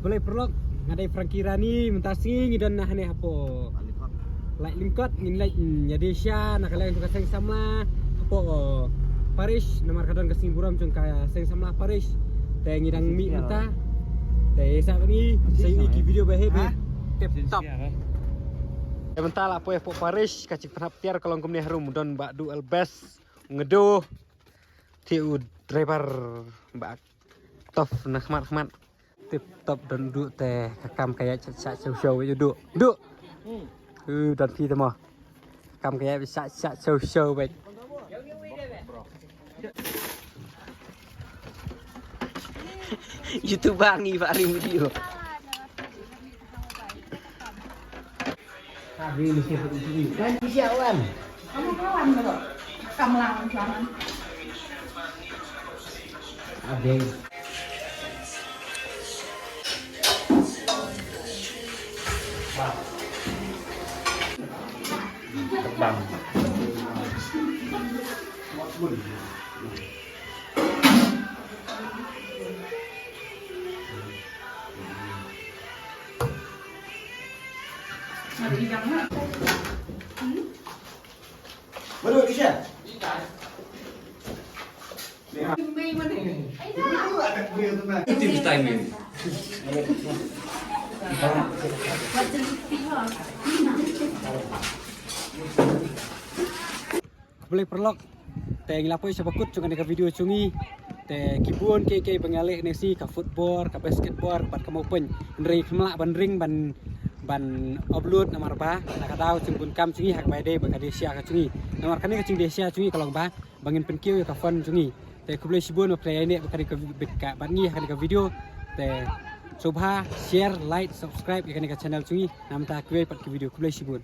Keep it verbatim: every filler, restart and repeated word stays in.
Khublei paralok, nga dei Frankie Rani, mynta sngi ngi don hangne hapoh Laitlingkot, ngin leit, mm, ïadie sha na ka liang jong ka seng samla hapoh, oh, parish, namar ka don ka sngi burom jong ka seng samla parish. Te ngi dang mih mynta. Te sa ngi sa ïohi ki video ba heh ba tip top. Te mynta la poi hapoh parish, ka jingpynhap tiar ka long kumne harum, don Bah Duh Albest, Ngdo, te u driver Bah Tof na khmat khmat. Tip top, don Duh te ka kam ka ïaid sha sha show show, Duh. Duh. Hmm. U don phi te mo. Ka kam ka ïaid sha sha show show bad. YouTube ngi ba ring video. Khublei paralok. Te ngi la poi sha ba kut jong kane ka video jong ngi. Te ki bun kiei kiei ba ngi la leh ne shi, ka football, ka basketball, bad ka mawpyn. Hynrei ngim lah ban ring ban, ban upload namar ba na ka daw jingbun kam jong ngi ha kaba ïadei bad ka die sha ka jong ngi. Namar kane ka jingdie sha jong ngi ka long ba, ba ngin pynkiew ïa ka phone jong ngi. Te khublei shibun ba phi la ïaineh bad kane ka vi-, bad ka, bad ngi ha kane ka video. Te sngewbha share, like, subscribe ïa kane ka channel jong ngi. Namar ta kiwei pat ki video, khublei shibun.